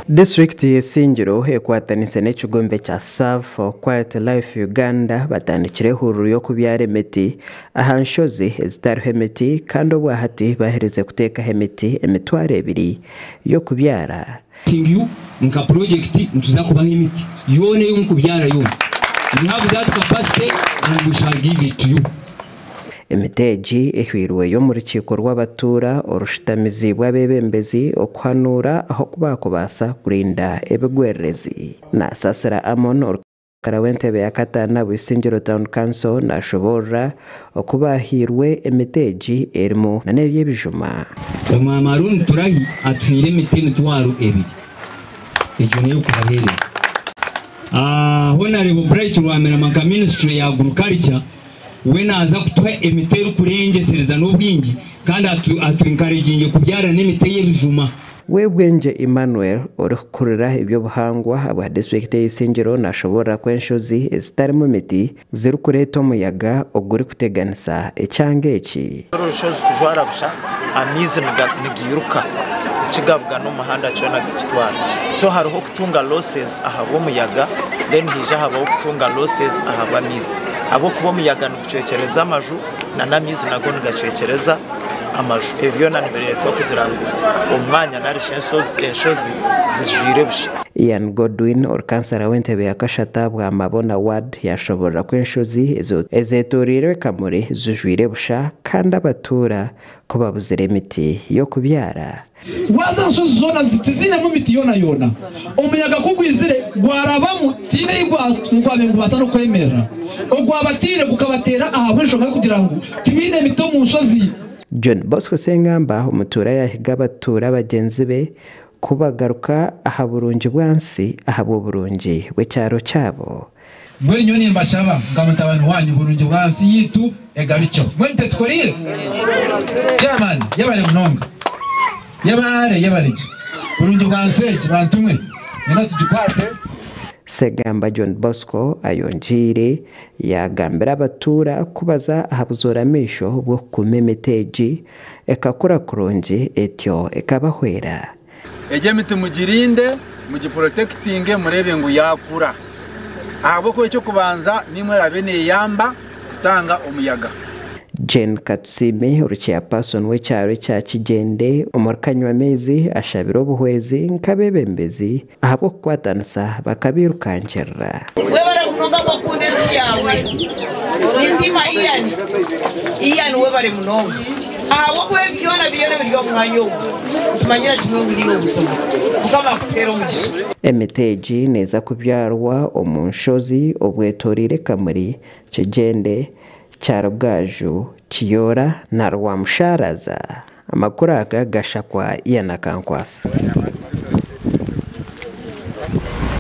Disiturikiti y'Isingiro ekwatanise n'ekigombe kya Serve for Quality Life Uganda batandikire ehururu y'okubyara emiti aha nshozi ezitariho emiti kandi obwahati baherize kuteekaho emiti 2000 y'okubyara. Ngu nka purojekiti nituza kubaha emiti yoona ei mukubyara yoona. We have that capacity and we shall give it to you. Emiti egi ehwirweyo omu rukiiko rw'abatuura orushutamiziibwe abeebembezi okuhanuura ah'oku baakubaasa kurinda ebigwererezi. Nasasira Amon orikukara w'entebe ya kataano aha Bwisingiro Town Council nashoboorora oku baahairwe emiti egi erimu n'eby'ebijuma. Omwami Arooni Turahi atuhaire emiti 2000 egyo n'ey'okubaheereza. Honarebo Bright Rwamirama nka minisiture ya Agriculture we naaza kutuha emiti erikurengyesereza n'obwingi kandi atu encouraginge kubyara n'emiti ey'ebijuma. Webwengye Emmanuel orikukurira eby'obuhangwa bwa disiturikiti y'Isingiro nashoboorora ku enshozi ezitarimu miti zirikureeta omuyaga ogurikuteganisa ekyanga eki. Orushozi kujwara busha amaizi nigairuka ekigabugana omuhanda kyona gakitwara, so hariho okutunga losses ahabw'omuyaga, then haija habaho okutunga losses ahabw'amaizi ahabw'okuba omuyaga nigucwekyereza amaju n'amaizi nago nigacwekyereza amaju. Ebi byona nibireetwa kugira ngu omwanya narishi enshozi zijwire busha. Ian Godwin ori kansara w'entebe ya kashatu bwa Mabona ward yashoborora ku enshozi ezetoroirwe Kamuri zijwire busha kandi abatuura ku babuzire emiti y'okubyara. Waza nshozi zoona tiziinemu miti yoona yoona. Omuyaga ku gwizire gwarabamu tihaine ei gwabaire nigubaasa n'okwemerera. Ogwabataire gukabateera ahabw'enshonga y'okugira ngu tibaine miti omu nshozi. John Bosco Sengamba omutuura yahiga abatuura bagyenzi be kubagaruka aha burungi bwansi ahabw'oburungi bw'ekyaro kyabo. Mbwenu nyowe nimbashaba nka mutabani wanyu burungi bwansi yitu egarukyeho. Mbwenu tetukorire? Chairman, yebare munonga. Yebare, yebare gye. Burungi bwansi egi bantu mwe, nyena tugikwate. Segamba John Bosco ayongiire yaagambira abatuura kubaza aha buzoora-maisho bw'okukuuma emiti egi ekakura kurungi etyo ekabahwera. Egi emiti mugirinde, mugiprotectinge, mureebe ngu yaakura. Ahabw'okuba eky'okubanza nimwo eraabe neeyamba kutanga omuyaga. Jane Katusiime ori chairperson w'ekyaro ekya Kigyende omuri Kanywamaizi ashabire obuhwezi nk'abeebembezi ahabw'okukwatanisa bakabiirukangirira. Webare munonga kwakunda ensi yawe. Ninsiima Ian. Ian webare munonga. Ahabw'okuba ebi byona byona biri omu mwanya ogu. Nitumanyira kimwe ngu iriyo obuzima. Mukama akutuheere omugisha. Emiti egi neeza kubyarwa omu nshozi obwetoreire Kamuri, Kigyende, Kyarugaju, Kiyoora na Rwamusharaza. Amakuru aga gashakwa Ian Akankwasa.